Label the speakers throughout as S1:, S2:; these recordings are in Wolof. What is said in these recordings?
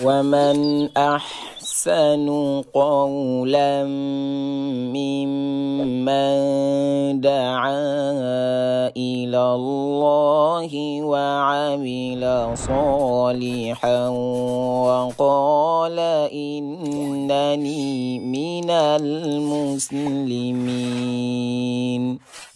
S1: ومن أحسن قولا ممن دعا إلى الله وعمل صالحا وقال إنني من المسلمين.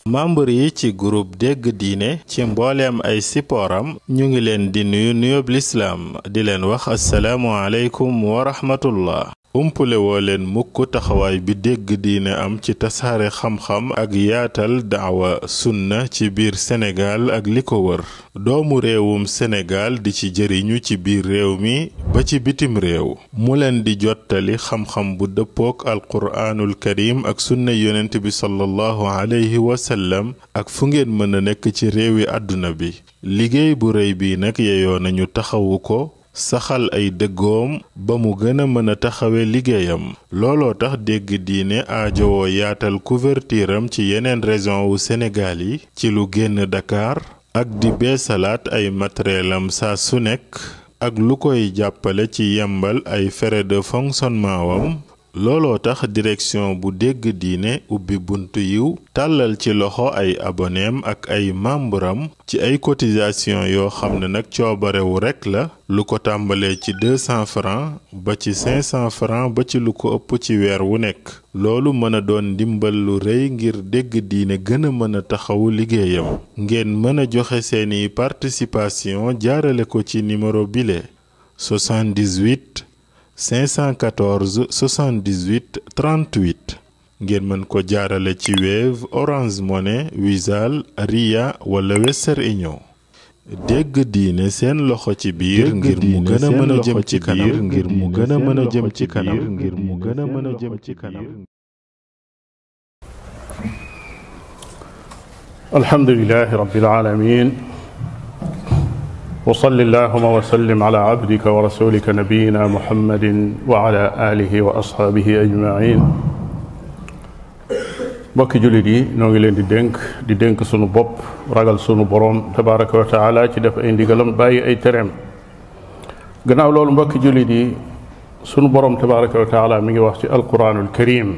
S2: membre yi ci groupe dégg diine ci mbooleem ay sipooram ñu ngi leen di nuyu nuyób lislaam di leen wax assalaamu aleykum wa rahmatullah. umpule woo leen mukk taxawaay bi dégg diine am ci tasaare xam-xam ak yaatal daawa sunna ci biir Sénégal ak li ko wër. doomu réewum Sénégal di ci jëriñu ci biir réew mi ba ci bitim réew mu leen di jottali xam-xam bu dëppook alquraanul karim ak sunna yonent bi sallallahu alayhi wa sallam ak fu ngeen mën a nekk ci réewi àdduna bi. liggéey bu rëy bi nag yeyoo nañu taxawu ko saxal ay dëggoom ba mu gën a mën a taxawe liggéeyam. looloo tax dégg diine aajowoo yaatal couverture am ci yeneen région wu Sénégal yi ci lu génn Dakar ak di beesalaat ay matérielam saa su nekk ak lu koy jàppale ci yembal ay frais de fonctionnement wam. looloo tax direction bu dégg diine ubbi buntu yiw tàllal ci loxo ay aboneem ak ay membram ci ay cotisation yoo xam ne nag coobarewu rekk la lu ko tàmbalee ci 200 francs ba ci 500 francs ba ci lu ko ëpp ci weer wu nekk. loolu mën a doon ndimbal lu rëy ngir dégg diine gën a mën a taxawu liggéeyam. ngeen mën a joxe seeni participation jaarale ko ci numéro bile 78 514 78 38 ngeen mën ko jaarale ci Wave, Orange Money, Wizall, Ria wala Western Union. dégg diine seen loxo ci biir ngir mu gën a mën a jëm ci kanam ngir mu gën a mën a jëm ci kanam ngir mu gën a mën a jëm ci kanam.
S3: alhamdulillahi rabbil alamin وصل اللهم وسلم على عبدك ورسولك نبينا محمد وعلى آله وأصحابه أجمعين. mbokki jullit yi noo ngi leen di dénk sunu bopp ragal sunu borom tabaraka wa taala ci def ay ndigalam bàyyi ay tereem. gannaaw loolu mbokki jullit yi sunu borom tabaraka wa taala mi ngi wax ci alquranul karim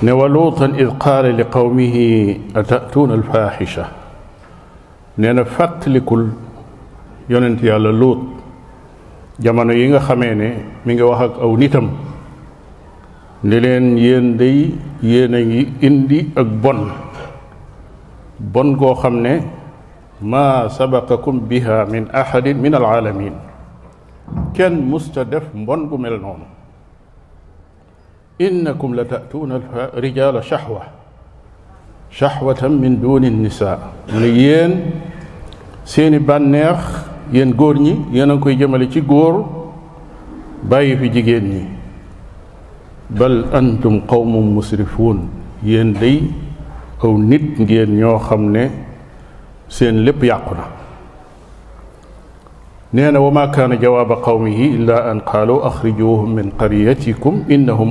S3: ne wa luutan id qaala li qawmihi atatuuna alfahisha. nee na fàttalikul yonent yàlla luut jamono yi nga xamee ne mi ngi wax ak aw nitam ne leen yéen day yéen a ngi indi ak bon goo xam ne maa sabaqakum biha min ahadin min alaalamin kenn musta def mbon gu mel noonu. innakum la ta'tuuna rijaala shahwatan min duni nisa. mu ne yéen seeni bànneex yéen góor ñi yéen a ngi koy jëmale ci góor bàyyi fi jigéen ñi. bal antum qawmun musrifuun. yéen day aw nit ngeen ñoo xam ne seen lépp yàqu na. nee na wa ma kaana jawaaba qawmihi illa an qaalu axrijuhum min qaryatikum innahum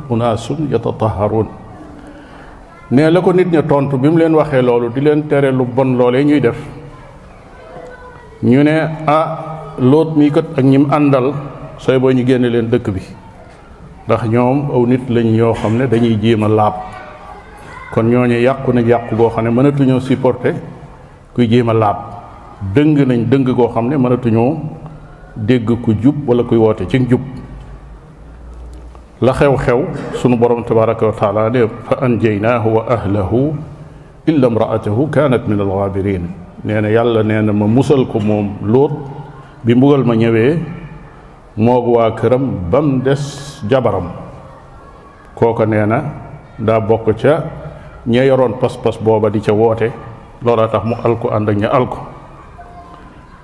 S3: unaasun yatataharuun. ne la ko nit ña tontu bi mu leen waxee loolu di leen tere lu bon loolee ñuy def ñu ne Lóot mii kat ak ñim àndal sooy boo ñu génne leen dëkk bi ndax ñoom aw nit lañ yoo xam ne dañuy jéem a laab kon ñooñu yàqu nañ yàqu goo xam ne mënatuñoo supporter kuy jéem a laab dëng nañ dëng goo xam ne mënatuñoo dégg ku jub wala kuy woote ci njub. la xew-xew sunu borom tabaraka wa taala ne fa anjaynaahu wa ahlahu illa imraatahu kanat min algaabirin. nee na yàlla nee na ma musal ko moom Lóot bi mbugal ma ñëwee moogu waa këram bam des jabaram. kooka nee na daa bokk ca ña yoroon pas-pas booba di ca woote loola tax mu alku ànd ak ña alku.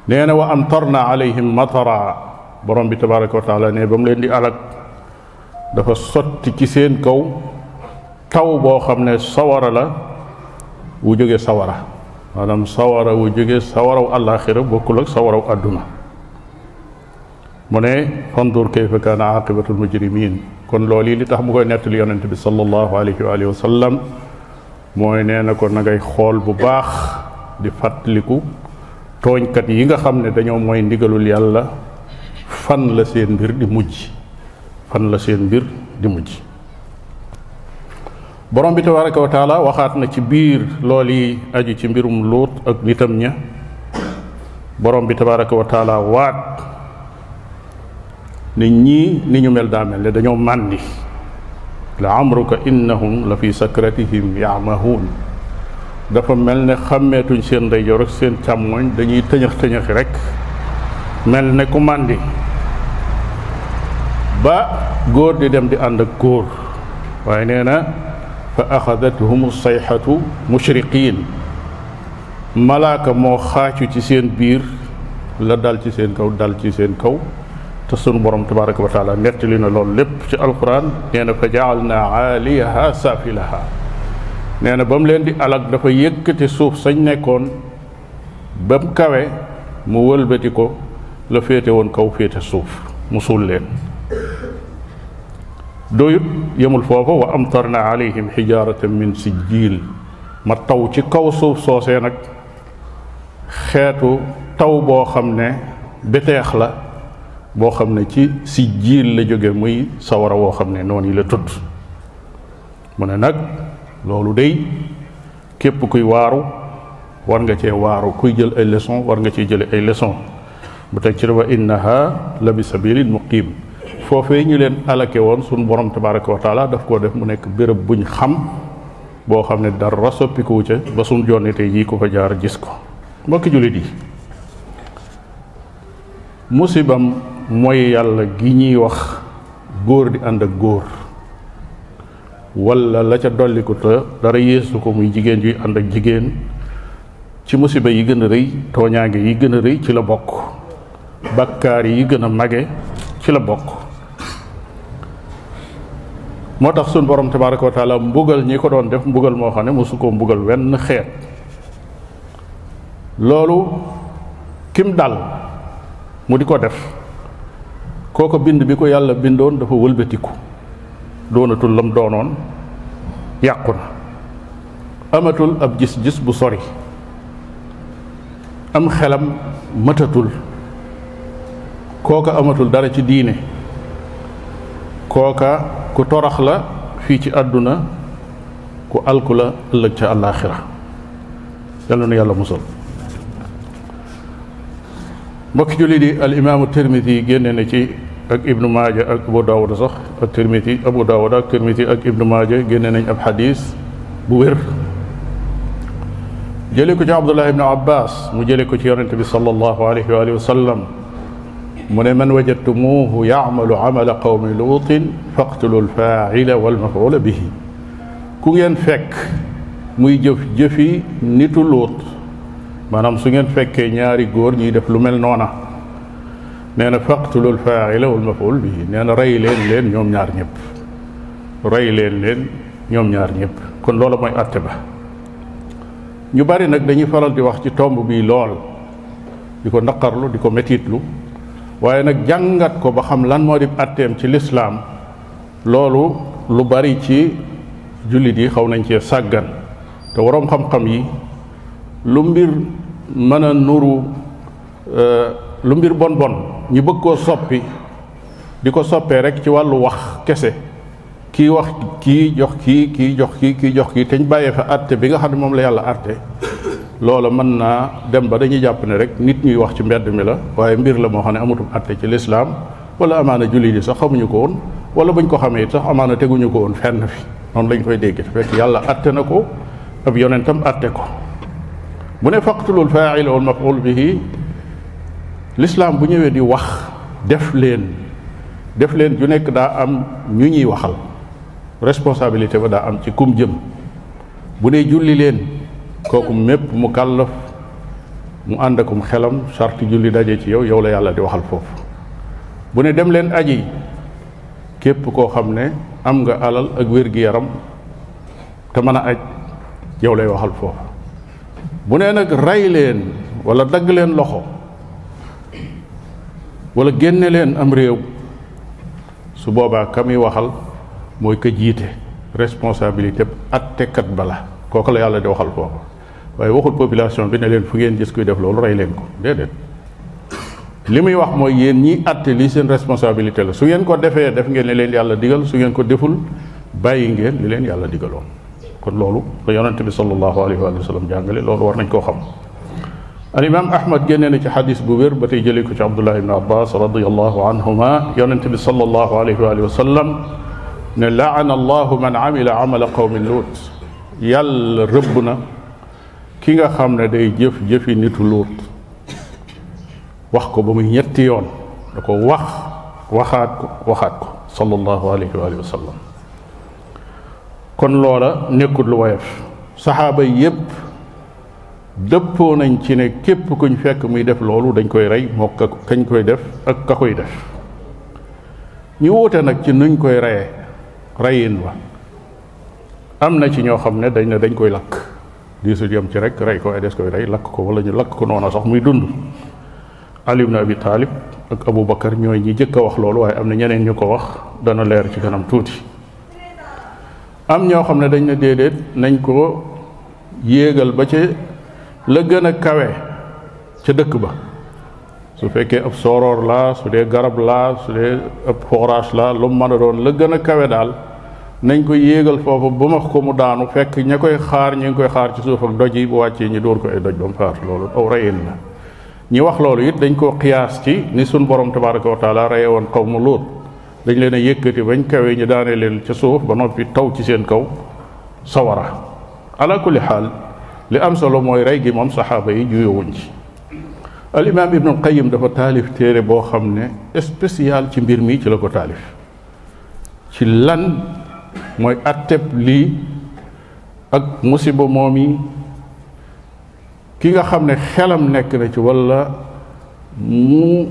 S3: nee na wa amtarna alayhim matara. borom bi tabaraka wa taala ne ba mu leen di alak dafa sotti ci seen kaw taw boo xam ne sawara la wu jóge sawara maanaam sawara wu jóge sawaraw àllaaxira bokkul ak sawaraw àdduna. mu ne fandur kayfa kaana aqibatul mujrimin. kon loolu yi li tax mu koy nettali yonent bi sallallahu alayhi wa alihi wa sallam mooy nee na ko na ngay xool bu baax di fàttaliku tooñkat yi nga xam ne dañoo mooy ndigalul yàlla fan la seen mbir di mujj, fan la seen mbir di mujj. borom bi tabaraka wa taala waxaat na ci biir lool yi aju ci mbirum Luut ak nitam ña. borom bi tabaraka wa taala waat ne ñii ni ñu mel daa mel ne dañoo màndi. la amruka innahum la fi sakratihim yaamahuun. dafa mel ne xàmmeetuñ seen ndeyjoor ak seen càmmoñ, dañuy tëñëx tëñëxi rek mel ne ku màndi ba góor di dem di ànd ak góor. waaye nee na fa axadathum sayxatu mushriqiin. malaaka moo xaacu ci seen biir la dal ci seen kaw dal ci seen kaw. te sunu borom tabaraka wa taala nettali na loolu lépp ci alquran. nee na fa jaalna aaliyaha saafilaha. nee na ba mu leen di alag dafa yëkkati suuf sañ nekkoon ba mu kawe mu wëlbati ko la féete woon kaw féete suuf mu suul leen. doyut yemul foofa wa amtarna alayhim xijaaratan min sijjiil. ma taw ci kaw suuf soosee nag xeetu taw boo xam ne beteex la boo xam ne ci sijjiil la jóge, muy sawara woo xam ne noonu yi la tudd. mu ne nag loolu day képp kuy waaru war nga cee waaru, kuy jël ay leçon war nga ciy jële ay leçon. bu teg ci wa innaha la bi sabilin muqim. foofee ñu leen alake woon sunu borom tabaraka wa taala daf koo def mu nekk béréb buñ xam boo xam ne dara soppikuwu ca ba suñ jonni tey jii ku ko jaar gis ko. mbokki jullit yi, musibam mooy yàlla gi ñuy wax góor di ànd ak góor, wala la ca dolliku te dara yeesu ko muy jigéen juy ànd ak jigéen, ci musiba yi gën a rëy, tooñaange yi gën a rëy ci la bokk. bakkaar yi gën a mage ci la bokk. moo tax suñ borom tabaraka wa taala mbugal ñi ko doon def mbugal moo xam ne mosu koo mbugal wenn xeet. loolu kim dal mu di ko def, kooko bind bi ko yàlla bindoon dafa wëlbatiku, doonatul lam doonoon, yàqu na, amatul ab gis-gis bu sori, am xelam matatul, kooka amatul dara ci diine, kooka ku torax la fii ci àdduna, ku alku la ëllëg ca àllaaxira. yàlla na yàlla musal. mbokki jullit yi, al imaamu Tirmidi génne na ci ak ibnu maaja ak abu daawuda sax ak Tirmidi, abu daawuda ak Tirmidi ak ibnu maaja génne nañ ab xadiis bu wér jële ko ci Abdullah ibnu Abbas mu jële ko ci yonente bi sallallahu alayhi wa alihi wa sallam mu ne man wajadtumuuhu yacmalu camala qawmi luutin faqtulu alfaacila walmafuula bihi. ku ngeen fekk muy jëf jëfi nitu luut, maanaam su ngeen fekkee ñaari góor ñuy def lu mel noona, nee na faqtulu alfaacila walmafuul bihi, nee na rey leen ñoom ñaar ñëpp, rey leen ñoom ñaar ñëpp. kon loola mooy àtte ba. ñu bari nag dañuy faral di wax ci tomb bii lool, di ko naqarlu, di ko metitlu, waaye nag jàngat ko ba xam lan moo di àtteem ci lislaam, loolu lu bari ci jullit yi xaw nañ cee sàggan. te waroom xam-xam yi lu mbir mën a nuru, lu mbir bon bon ñu bëgg koo soppi, di ko soppee rek ci wàllu wax kese, kii wax kii jox kii jox kii jox kii, te ñu bàyyee fa àtte bi nga xam ne moom la yàlla àtte, loola mën naa dem ba dañuy jàpp ne rek nit ñuy wax ci mbedd mi la, waaye mbir la moo xam ne amatul àtte ci lislaam, wala amaana jullit yi sax xamuñu ko woon, wala buñ ko xamee sax amaana teguñu ko woon fenn fi, noonu lañ koy dégg. fekk yàlla àtte na ko, ab yonentam àtte ko. bu ne faqtulul faa'ila wal maf'ul bihi, lislaam bu ñëwee di wax def leen ju nekk daa am ñu ñuy waxal, responsabilité ba daa am ci kum jëm. bu dee julli leen, kooku mépp mu kàllaf mu ànd akum xelam, sarti julli daje ci yow la yàlla di waxal foofu. bu ne dem leen aji, képp koo xam ne am nga alal ak wér-gi-yaram te mën a aj, yow lay waxal foofu. bu nee nag rey leen wala dagg leen loxo wala génne leen am réew, su boobaa ka muy waxal mooy ka jiite, responsabilité attekat bala, kooku la yàlla di waxal foofu. waaye waxul population bi ne leen fu ngeen gis kuy def loolu rey leen ko déedéet. li muy wax mooy yéen ñi àtte li seen responsabilité la su ngeen ko defee def ngeen li leen yàlla digal su ngeen ko deful bàyyi ngeen li leen yàlla digaloon. kon loolu la yonente bi sallallahu alayhi wa sallam jàngale loolu war nañ koo xam. al imam ahmad génnee na ci xadis bu wér ba tey jëlee ko ci abdullah ibn abbas radiallahu anhuma yonente bi sallallahu alayhi wa sallam ne laana allahu man amila amala qawmi luut yàlla rëbb na ki nga xam ne day jëfi nitu luut. wax ko ba muy ñetti yoon da ko waxaat ko sallallahu alayhi wa sallam. kon loola nekkul lu woyof saxaaba yépp dëppoo nañ ci ne képp kuñ fekk muy def loolu dañ koy rey moo kañ koy def ak ka koy def. ñu wuute nag ci nuñ koy reyee reyin wa am na ci ñoo xam ne dañ koy lakk diisul yam ci rek rey ko ay des koy rey lakk ko wala ñu lakk ko noona sax muy dund. Ali ibn Abi Talib ak Abu Bakar ñooy ñi jëkk a wax loolu waaye am na ñeneen ñu ko wax dana leer ci kanam tuuti. am ñoo xam ne dañ ne déedéet nañ ko yéegal ba ca la gën a kawe ca dëkk ba su fekkee ab sooroor la su dee garab la su dee ab forage la lu mu mën a doon la gën a kawe daal nañ ko yéegal foofu ba max ko mu daanu fekk ña koy xaar ñu ngi koy xaar ci suuf ak doj yi bu wàccee ñu dóor ko ay doj ba mu faatu loolu aw reyin la. ñi wax loolu it dañ koo xiyaas ci ni sun borom tabaraka wa taala reye woon qawmu Luut dañ leen a yëkkati bañ kawe ñu daane leen ca suuf ba noppi taw ci seen kaw sawara. ala kulli xaal li am solo mooy rey gi moom saxaaba yi juyowuñ ci. al imam ibnul Qayyim dafa taalif téere boo xam ne spécial ci mbir mi ci la ko taalif ci lan mooy atteb lii ak musiba moom yi ki nga xam ne xelam nekk na ci walla mu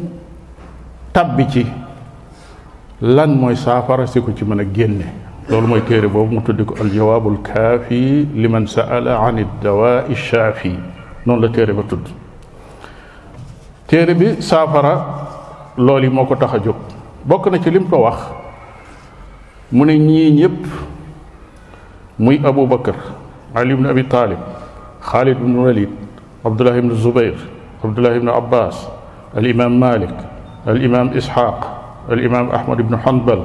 S3: tabbi ci lan mooy saafara si ko ci mën a génne. loolu mooy téere boobu mu tuddi ko aljawaabul kaafi liman saala an iddawaa shaafi noonu la téere ba tudd. téere bi saafara loolu yi moo ko tax a jóg bokk na ci lim ko wax mu ne ñii ñëpp muy Abu Bakar Ali ibn Abi Talib Xaalid ibn Walid Abdullah ibn Zubayr Abdullah ibn Abbas al imam Malik al imam Ishaq al imam Ahmad ibn Hanbal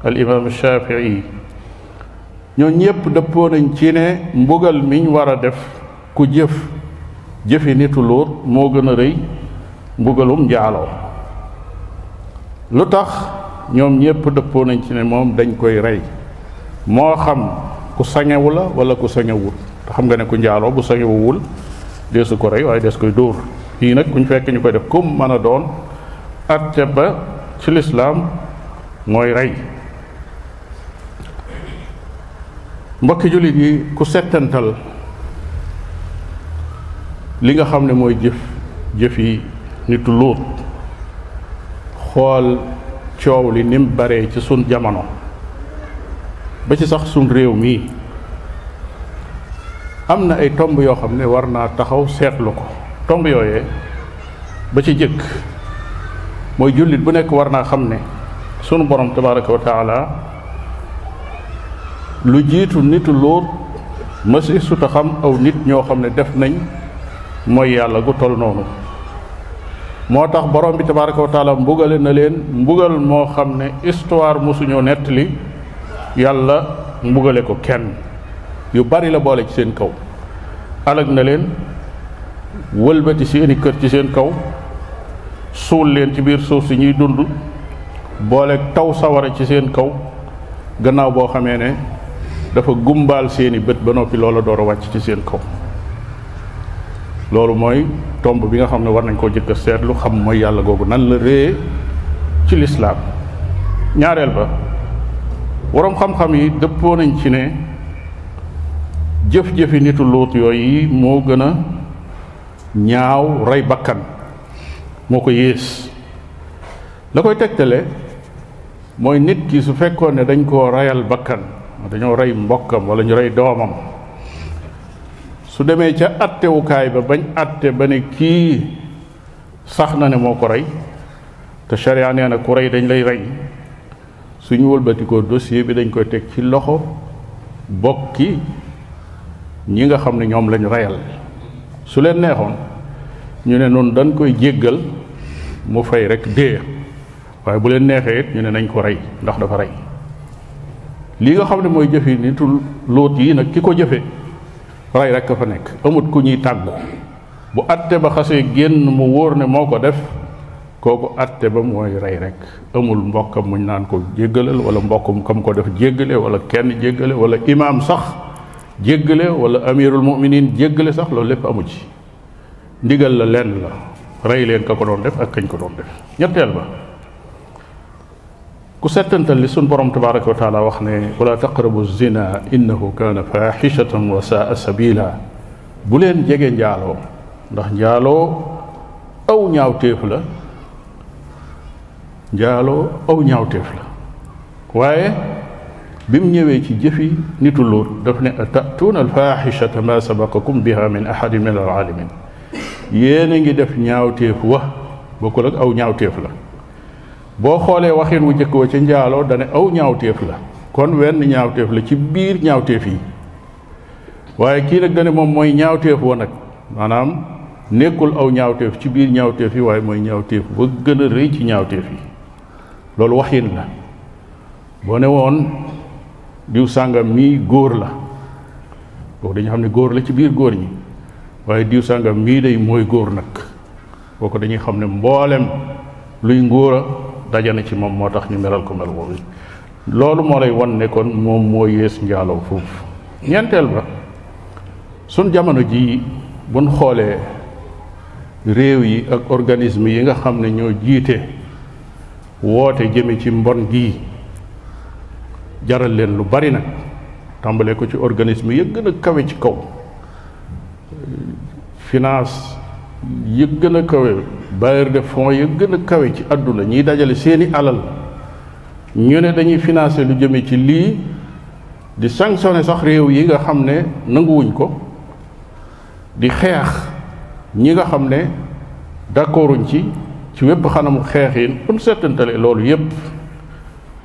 S3: al imam Shafii ñoo ñëpp dëppoo nañ ci ne mbugal miñ war a def ku jëfi nitu Luut moo gën a rëy mbugalum njaaloo. lu tax ñoom ñëpp dëppoo nañ ci ne moom dañ koy rey moo xam ku sañewu la wala ku sañewul te xam nga ne ku njaaloo bu sañewuwul deesu ko rey waaye des koy dóor. fii nag kuñ fekk ñu koy def kum mën a doon atte ba ci lislaam mooy rey. mbokki jullit yi ku settantal li nga xam ne mooy jëfi nitu Luut xool coow li nim baree ci sun jamono ba ci sax sun réew mii am na ay tomb yoo xam ne war naa taxaw seetlu ko. tomb yooyee ba ci jëkk mooy jullit bu nekk war naa xam ne sunu borom tabaraka wa taala lu jiitu nitu Luut masi suta xam aw nit ñoo xam ne def nañ mooy yàlla gu tol noonu. moo tax borom bi tabaraka wa taala mbugale na leen mbugal moo xam ne histoire mosuñoo nettali yàlla mbugale ko kenn yu bari la boole ci seen kaw. alag na leen wëlbati seeni kër ci seen kaw suul leen ci biir suuf si ñuy dund boole taw sawara ci seen kaw gannaaw boo xamee ne dafa gumbaal seeni bët ba noppi loola door a wàcc ci seen kaw. loolu mooy tomb bi nga xam ne war nañ koo jëkk a seetlu xam mooy yàlla googu nan la réye ci lislaam. ñaareel ba waroom xam-xam yi dëppoo nañ ci ne jëf-jëfi nitu Luut yooyu moo gën a ñaaw rey bakkan moo ko yées. la koy tegtale mooy nit ki su fekkoon ne dañ koo reyal bakkan dañoo rey mbokkam wala ñu rey doomam su demee ca attewukaay ba bañ atte ba ne kii sax na ne moo ko rey te sharia nee na ku rey dañ lay rey suñu wëlbatikoo dossier bi dañ koy teg ci loxo bokki ñi nga xam ne ñoom lañ reyal su leen neexoon ñu ne noonu dañ koy jéggal mu fay rek dee, waaye bu leen neexee it ñu ne nañ ko rey ndax dafa rey. lii nga xam ne mooy jëfi nitu Luut yi nag ki ko jëfe rey rek a fa nekk, amut ku ñuy tàggu. bu atte ba xasee génn mu wóor ne moo ko def, kooku atte ba mooy rey rek. amul mbokkam muñ naan ko jéggalal, wala mbokkum kam ko def jéggale, wala kenn jéggale, wala imaam sax jéggale, wala amirul muminin jéggale sax, loolu lépp amu ci. ndigal la lenn la, rey leen ka ko doon def ak kañ ko doon def. ñetteel ba, ku settantal li sun borom tabaraka wa taala wax ne wala taqrabu zina innahu kaana faaxishatan wa saa sabila, bu leen jege njaaloo ndax njaaloo aw ñaawteef la. njaaloo aw ñaawteef la. waaye bi mu ñëwee ci jëfi nitu Luut daf ne atatuuna alfaaxishata ma sabaqakum biha min ahadin min alaalamin, yéen a ngi def ñaawteef wa bokkul ak aw ñaawteef la. boo xoolee waxin wu jëkk wa ca njaaloo dane aw ñaawteef la, kon wenn ñaawteef la ci biir ñaawteef yi. waaye kii nag dane moom mooy ñaawteef wa nag, maanaam nekkul aw ñaawteef ci biir ñaawteef yi, waaye mooy ñaawteef ba gën a rëy ci ñaawteef yi. loolu waxin la. boo ne woon diw sàngam mii góor la, boobu dañu xam ne góor la ci biir góor ñi, waaye diw sàngam mii day mooy góor nag, kooku dañuy xam ne mboolem luy ngóora dajana ci moom, moo tax ñu melal ko mel boobu. loolu moo lay wan ne kon moom moo yées njaaloo foofu. ñeenteel ba, sun jamono ji buñ xoolee réew yi ak organisme yi nga xam ne ñoo jiite woote jëme ci mbon gii, jaral leen lu bari nag, tàmbalee ko ci organisme yi gën a kawe ci kaw, finance yi gën a kawe, bailleur de fonds yi gën a kawe ci àdduna, ñiy dajale seeni alal ñu ne dañuy financer lu jëme ci lii, di sanctionner sax réew yi nga xam ne nanguwuñ ko, di xeex ñi nga xam ne d'accorduñ ci wépp xanamu xeexin. bu ñu seetantale loolu yépp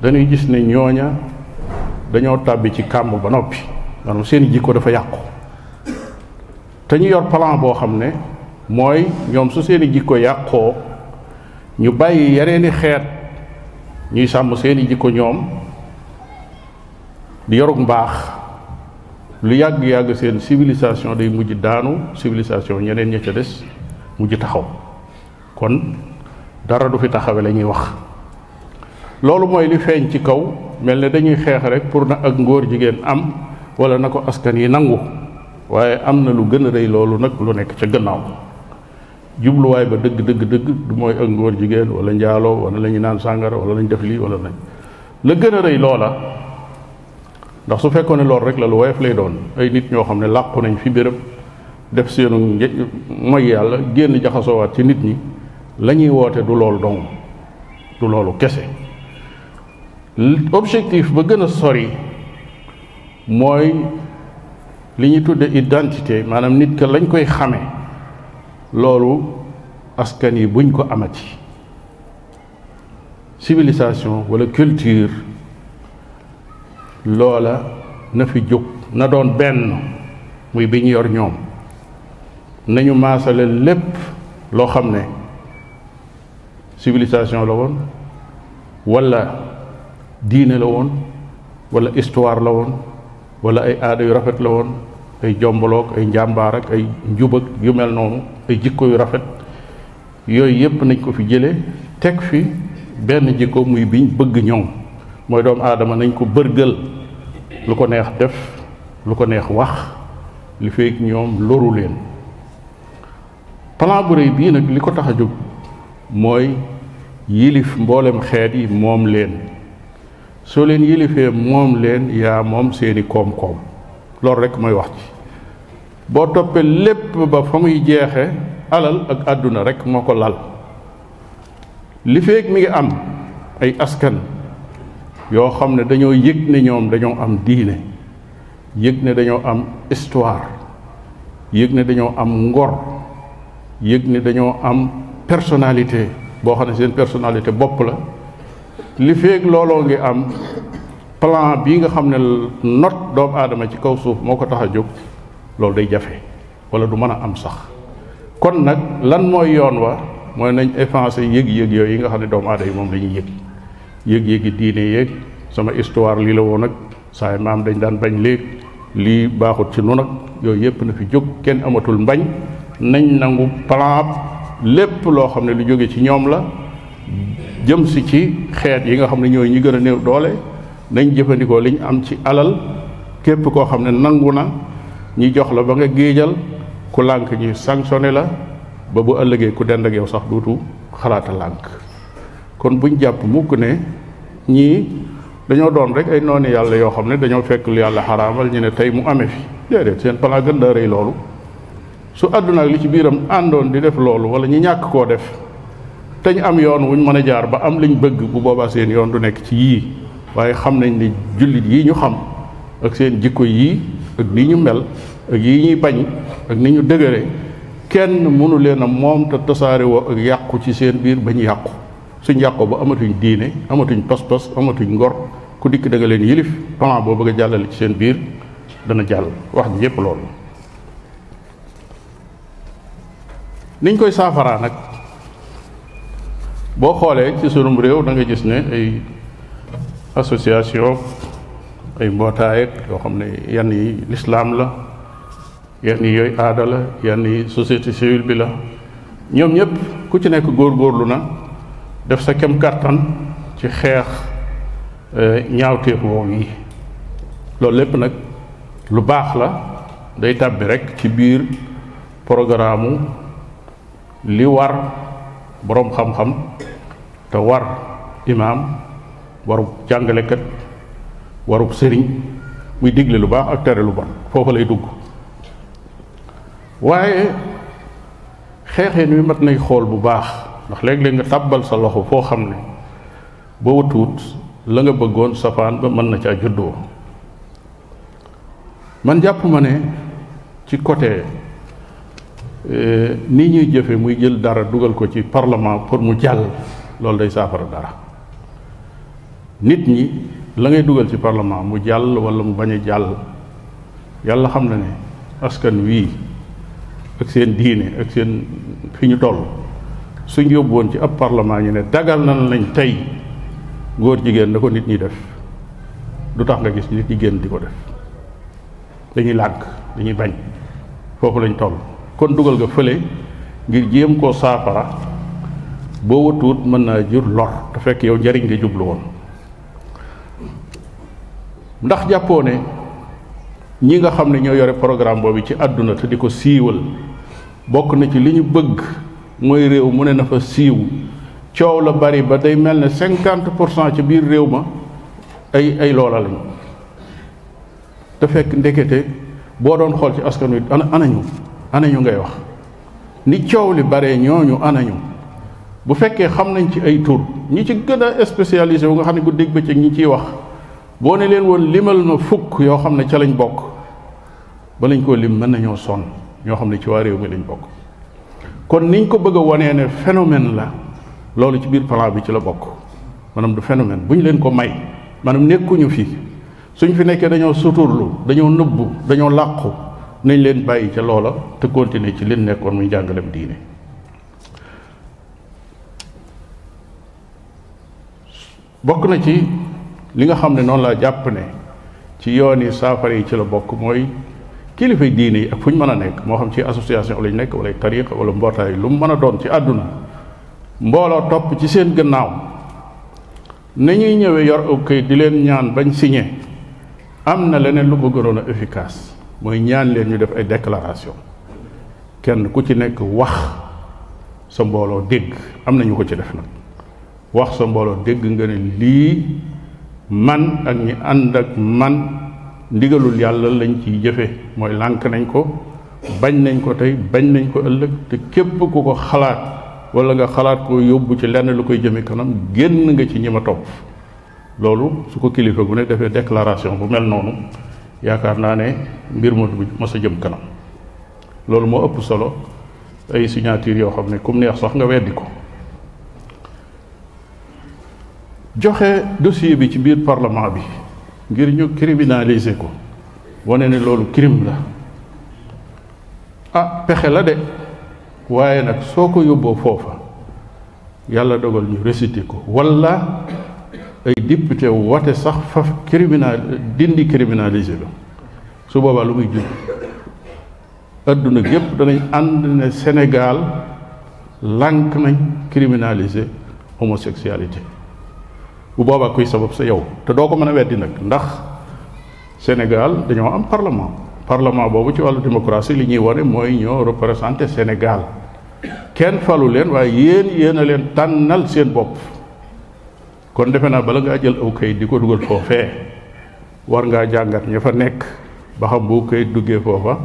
S3: dañuy gis ne ñooña dañoo tàbbi ci kàmb ba noppi, maanaam seeni jikko dafa yàqu. te ñu yor plan boo xam ne mooy ñoom su seeni jikko yàqoo ñu bàyyi yeneeni xeet ñuy sàmm seeni jikko ñoom di yorug mbaax, lu yàgg-yàgg seen civilisation day mujj daanu, civilisation ñeneen ña ca des mujj taxaw. kon dara du fi taxawe la ñuy wax. loolu mooy li feeñ ci kaw, mel ne dañuy xeex rek pour na ak ngóor jigéen am, wala na ko askan yi nangu. waaye am na lu gën a rëy loolu nag lu nekk ca gannaaw. jubluwaay ba dëgg dëgg dëgg du mooy ak ngóor jigéen wala njaaloo wala la ñu naan sàngara wala lañ def lii wala lañ la gën a rëy loola. ndax su fekkoon ne loolu rek la lu woyof lay doon, ay nit ñoo xam ne làqu nañ fi béréb def seenu mooy yàlla génn jaxasoowaat ci nit ñi, la ñuy woote du loolu dong, du loolu kese. objectif ba gën a sori mooy li ñuy tudde identité, maanaam nit ka lañ koy xame, loolu askan yi buñ ko amati. civilisation wala culture, loola na fi jóg, na doon benn, muy bi ñu yor ñoom. nañu maasale lépp loo xam ne civilisation la woon, wala diine la woon, wala histoire la woon, wala ay aada yu rafet la woon, ay jombaloog ay njàmbaar ak ay njubag yu mel noonu, ay jikko yu rafet. yooyu yépp nañ ko fi jële teg fi benn jikko, muy biñ bëgg ñoom, mooy doomu aadama nañ ko bërgël, lu ko neex def, lu ko neex wax, li fekk ñoom loru leen. plan bu rëy bii nag li ko tax a jóg mooy yilif mboolem xeet yi moom leen. soo leen yilifee moom leen, yaa moom seeni koom-koom. loolu rek mooy wax ci. boo toppee lépp ba fa muy jeexe, alal ak àdduna rek moo ko lal. li fekk mi ngi am ay askan yoo xam ne dañoo yëg ne ñoom dañoo am diine, yëg ne dañoo am histoire, yëg ne dañoo am ngor, yëg ne dañoo am personnalité boo xam ne seen personnalité bopp la. li feeg looloo ngi am, plan bii nga xam ne not doomu aadama ci kaw suuf moo ko tax a jóg, loolu day jafe wala du mën a am sax. kon nag lan mooy yoon wa mooy nañ effacé yëg-yëg yooyu yi nga xam ne doomu aadama yi moom la ñuy yëg-yëgi diine yéeg sama histoire lii la woon nag saay maam dañ daan bañ léeg lii baaxut ci nu nag yooyu yépp na fi jóg kenn amatul mbañ nañ nangu plan lépp loo xam ne lu jóge ci ñoom la jëm si ci xeet yi nga xam ne ñooy ñi gën a néew doole nañ jëfandikoo liñ am ci alal képp koo xam ne nangu na ñi jox la ba nga géejal ku lànk ñi sanctionné la ba bu ëllëgee ku dend ak yow sax duutu xalaata lànk kon buñ jàpp mukk ne ñii dañoo doon rek ay noonu yàlla yoo xam ne dañoo fekk lu yàlla xaraamal ñu ne tey mu amee fi déedéet seen plan gën daa rëy loolu su àdduna ak li ci biiram àndoon di def loolu wala ñi ñàkk koo def te ñu am yoon wuñ mën a jaar ba am liñ bëgg bu boobaa seen yoon du nekk ci yii waaye xam nañ ni jullit yii ñu xam ak seen jikko yii ak ni ñu mel ak yii ñuy bañ ak ni ñu dëgëre kenn mënu leen a moom te tasaare woo ak yàqu ci seen biir bañ yàqu suñ yàqoo ba amatuñ diine amatuñ pas-pas amatuñ ngor ku dikk da nga leen yilif plan boo bëgg a jàllale ci seen biir dana jàll wax ji yépp loolu niñ koy saafaraa nag boo xoolee ci sunum réew da nga gis ne ay association ay mbootaay ak yoo xam ne yenn yi lislaam la yenn yi yooyu aada la yenn yi société civile bi la ñoom ñëpp ku ci nekk góorgóorlu na def sa kem kàttan ci xeex ñaawteef woow yi loolu lépp nag lu baax la day tàbbi rek ci biir programme li war boroom xam-xam te war imaam warub jàngalekat warub sëriñ muy digle lu baax ak tere lu bon foofu lay dugg waaye xeexeen wi mat nay xool bu baax ndax léeg-léeg nga tàbbal sa loxo foo xam ne boo watuut la nga bëggoon safaan ba mën na caa juddoo man jàpp ma ne ci côté ni ñuy jëfe muy jël dara dugal ko ci parlement pour mu jàll loolu day saafara dara nit ñi la ngay dugal ci parlement mu jàll wala mu bañ a jàll yàlla xam na ne askan wii ak seen diine ak seen fi ñu toll suñ yóbbuwoon ci ab parlement ñu ne dagal na lañ tey góor jigéen na ko nit ñi def du tax nga gis nit ñi génn di ko def dañuy lànk dañuy bañ foofu lañ toll kon dugal nga fële ngir jéem koo saafara boo watuut mën naa jur lor te fekk yow njariñ nga jublu woon ndax jàppoo ne ñi nga xam ne ñoo yore programme boobu ci àdduna te di ko siiwal bokk na ci li ñu bëgg mooy réew mu ne na fa siiw coow la bari ba day mel ne 50% ci biir réew ma ay loola lañ te fekk ndekete boo doon xool ci askan wi anañu ngay wax ni coow li bare ñooñu anañu bu fekkee xam nañ ci ay tur ñi ci gën a spécialisé wu nga xam ne guddeeg bëccëg ñi ciy wax boo ne leen woon limal ma fukk yoo xam ne ca lañ bokk ba lañ koo lim mën nañoo sonn ñoo xam ne ci waa réew mi lañ bokk kon niñ ko bëgg a wonee ne phénomène la loolu ci biir plan bi ci la bokk maanaam du phénomène bu ñu leen ko may maanaam nekkuñu fi suñ fi nekkee dañoo suturlu dañoo nëbbu dañoo làqu nañ leen bàyyi ca loola te continuer ci leen nekkoon muy jàngalem diine bokk na ci li nga xam ne noonu laa jàpp ne ci yooni saafara yi ci la bokk mooy kilifay diine yi ak fu ñu mën a nekk moo xam ci association lañ nekk wala tariqa wala mbootaay lu mu mën a doon ci àdduna mbooloo topp ci seen gannaaw nañuy ñëwee yor aw kayit di leen ñaan bañ signé am na leneen lu ko gënoon a efficace mooy ñaan leen ñu def ay déclaration kenn ku ci nekk wax sa mbooloo dégg am na ñu ko ci def nag wax sa mbooloo dégg nga ne lii man ak ñi ànd ak man ndigalul yàlla lañ ciy jëfe mooy lànk nañ ko bañ nañ ko tey bañ nañ ko ëllëg te képp ku ko xalaat wala nga xalaat ko yóbbu ci lenn lu koy jëme kanam génn nga ci ñi ma topp loolu su ko kilifa gu ne defee déclaration bu mel noonu yaakaar naa ne mbir ma du mës a jëm kanam loolu moo ëpp solo ay signature yoo xam ne kum neex sax nga weddi ko joxe dossier bi ci biir parlement bi ngir ñu criminaliser ko wane ne loolu crime la ah pexe la de waaye nag soo ko yóbboo foofa yàlla dogal ñu récité ko wala ay député wote sax faf dindi criminalisé la su boobaa lu muy jur adduna gépp danañ ànd ne Sénégal lànk nañ criminalisé homosexualité bu boobaa kuy sabab sa yow te doo ko mën a weddi nag ndax Sénégal dañoo am parlement boobu ci wàllu démocratie li ñuy wane mooy ñoo représenté Sénégal kenn falu leen waaye yéen a leen tànnal seen bopp kon defe naa bala ngaa jël aw kayit di ko dugal foofee war ngaa jàngat ña fa nekk ba xam bu kayit duggee foofa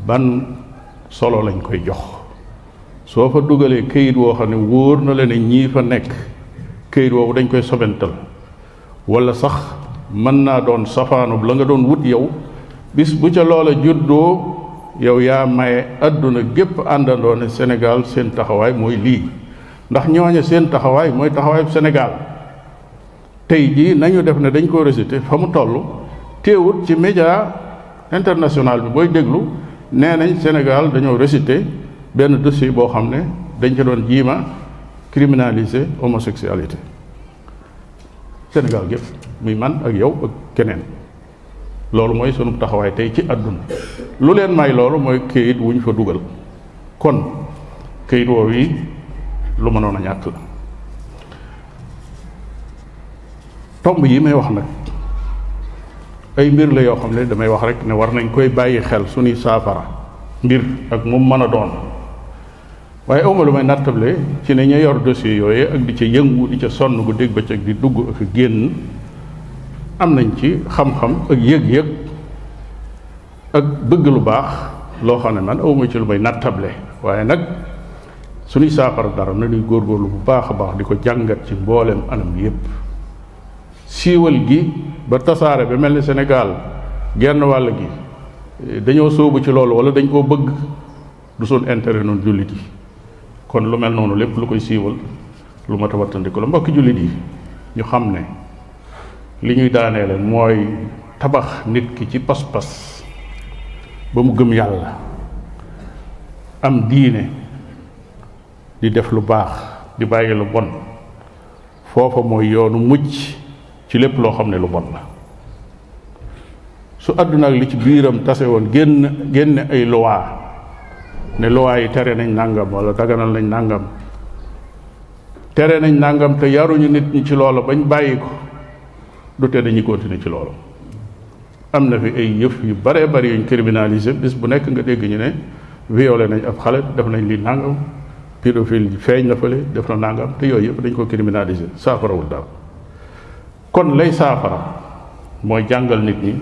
S3: ban solo lañ koy jox soo fa dugalee kayit woo xam ne wóor na la ne ñii fa nekk kayit woowu dañ koy sobental wala sax mën naa doon safaanub la nga doon wut yow bis bu ca loola juddoo yow yaa maye adduna gépp àndandoo ne Sénégal seen taxawaay mooy lii ndax ñooñe seen taxawaay mooy taxawaayu Sénégal tey jii nañu def ne dañ ko récité fa mu toll teewut ci média international bi booy déglu nee nañ Sénégal dañoo récité benn dossier boo xam ne dañ ca doon jiima criminaliser homosexualité Sénégal gépp muy man ak yow ak keneen loolu mooy sunu taxawaay tey ci àdduna lu leen may loolu mooy këyit wu ñu fa dugal kon këyit woowu yi lu mënoon a ñàkk la tomb yi may wax nag ay mbir la yoo xam ne damay wax rek ne war nañ koy bàyyi xel suñuy saafara mbir ak moom mën a doon waaye awma lu may nattable ci ne ña yor dossier yooyu ak di ca yëngu di ca sonn gu dégg bëccëg di dugg ak génn am nañ ci xam-xam ak yëg-yëg ak bëgg lu baax loo xam ne man awma ci lu may nattable waaye nag suñuy saafara dara na ñuy góorgóorlu bu baax a baax di ko jàngat ci mbooleem anam yépp siiwal gi ba tasaare ba mel ni Sénégal genn wàll gi dañoo sóobu ci loolu wala dañ koo bëgg du suñ intérêt noonu jullit yi kon lu mel noonu lépp lu koy siiwal lu mat a wattandiku la mbokki jullit yi ñu xam ne li ñuy daaneele mooy tabax nit ki ci pas-pas ba mu gëm yàlla am diine di def lu baax di bàyyi lu bon foofa mooy yoonu mucc ci lépp loo xam ne lu bon la su àdduna ak li ci biiram tase woon génne ay loi ne loi yi tere nañ nàngam wala daganal nañ nàngam tere nañ nàngam te yaruñu nit ñi ci loolu bañ bàyyi ko du te dañuy continuer ci loolu am na fi ay yëf yu bare bari yuñ criminalisé bis bu nekk nga dégg ñu ne violé nañ ab xale def nañ li nàngam pédophile feeñ na fële def na nàngam te yooyu yëpp dañ ko criminalisé saafarawul daal kon lay saafara mooy jàngal nit ñi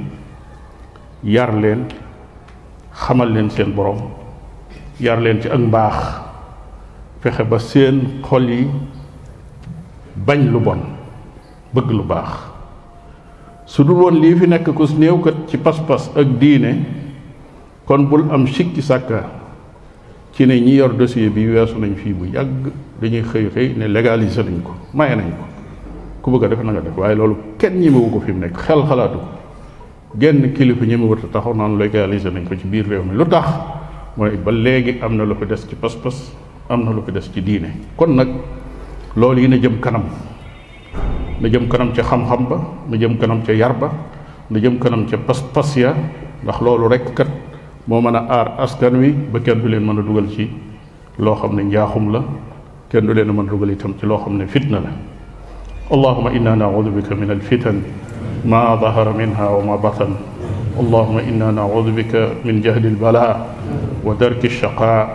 S3: yar leen xamal leen seen borom yar leen ci ak mbaax fexe ba seen xol yi bañ lu bon bëgg lu baax su dul woon lii fi nekk ku néew kat ci pas-pas ak diine kon bul am sikki sàkka ci ne ñi yor dossier bi weesu nañ fii bu yàgg dañuy xëy ne légaliser nañ ko maye nañ ko ku bëgg a def na nga def waaye loolu kenn ñemewu ko fi mu nekk xel xalaatu ko genn kilifa ñemewut a taxaw naan légaliser nañ ko ci biir réew mi lu tax mooy ba léegi am na lu fi des ci pas-pas am na lu fi des ci diine kon nag loolu yi na jëm kanam na jëm kanam ca xam-xam ba na jëm kanam ca yar ba na jëm kanam ca pas-pas ya ndax loolu rek kat moo mën a aar askan wi ba kenn du leen mën a dugal ci loo xam ne njaaxum la kenn du leen mën a dugal itam ci loo xam ne fitna la allahuma inna naudu bika min alfitan ma dahara minha wa ma batan allahuma inna naudu bika min jahli albala wa darki alshaqa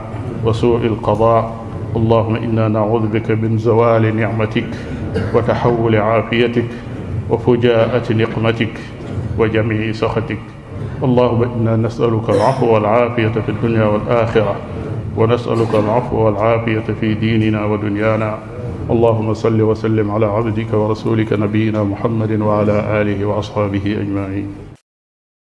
S3: wa suui alqada allahuma inna naudu bika min zawali nicmatik wa taxawuli caafiyatik wa fujaati niqmatik wa jamii saxatik اللهم إنا نسألك العفو والعافية في الدنيا والآخرة ونسألك العفو والعافية في ديننا ودنيانا اللهم صل وسلم على عبدك ورسولك نبينا محمد وعلى آله وأصحابه أجمعين.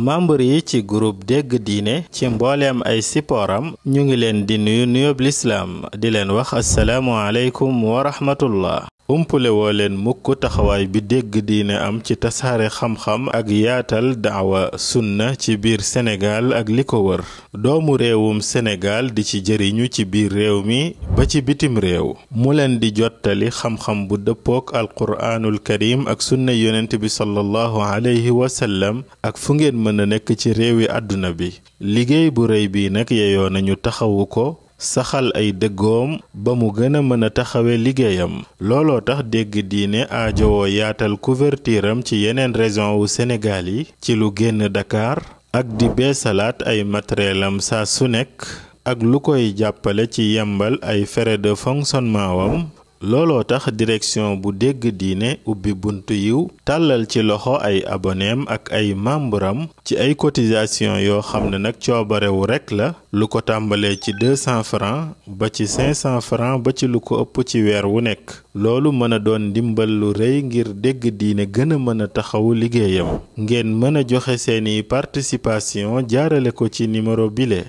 S2: membre yi ci groupe dégg diine ci mbooleem ay sippooram ñu ngi leen di nuyu nuyoob lislaam di leen wax assalaamu aleykum wa rahmatullah umpule woo leen mukk taxawaay bi dégg diine am ci tasaare xam-xam ak yaatal daawa sunna ci biir Sénégal ak li ko wër doomu réewum Sénégal di ci jëriñu ci biir réew mi ba ci bitim réew mu leen di jottali xam-xam bu dëppook alquraanul karim ak sunna yonent bi sallallahu alayhi wa sallam ak fu ngeen mën a nekk ci réewi àdduna bi liggéey bu rëy bi nag yeyoo nañu taxawu ko saxal ay dëggoom ba mu gën a mën a taxawe liggéeyam looloo tax dégg diine aajowoo yaatal couverture am ci yeneen région wu Sénégal yi ci lu génn Dakar ak di beesalaat ay matériel am saa su nekk ak lu koy jàppale ci yembal ay frais de fonctionnement wam looloo tax direction bu dégg diine ubbi buntu yiw tàllal ci loxo ay aboneem ak ay membram ci ay cotisation yoo xam ne nag coobarewu rekk la lu ko tàmbalee ci 200 francs ba ci 500 francs ba ci lu ko ëpp ci weer wu nekk loolu mën a doon ndimbal lu rëy ngir dégg diine gën a mën a taxawu liggéeyam ngeen mën a joxe seeni participation jaarale ko ci numéro bile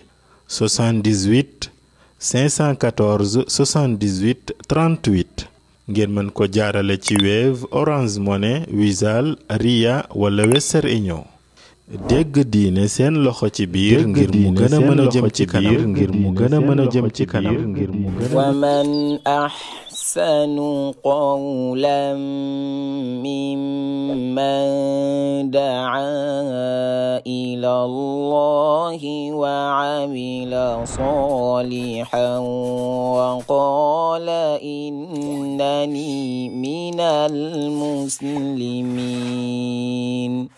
S2: 78 514 78 38 ngeen mën ko jaarale ci Wave Orange Money Wizall Ria wala Western Union dégg diine seen loxo ci biir ngir mu gën a mën a jëm ci kanam ngir mu gën a mën a jëm ci kanam ngir mu gën a
S1: wa man ahsanu qawlan mimman daa ila Allahi wa amila salihan wa qala innani minal muslimin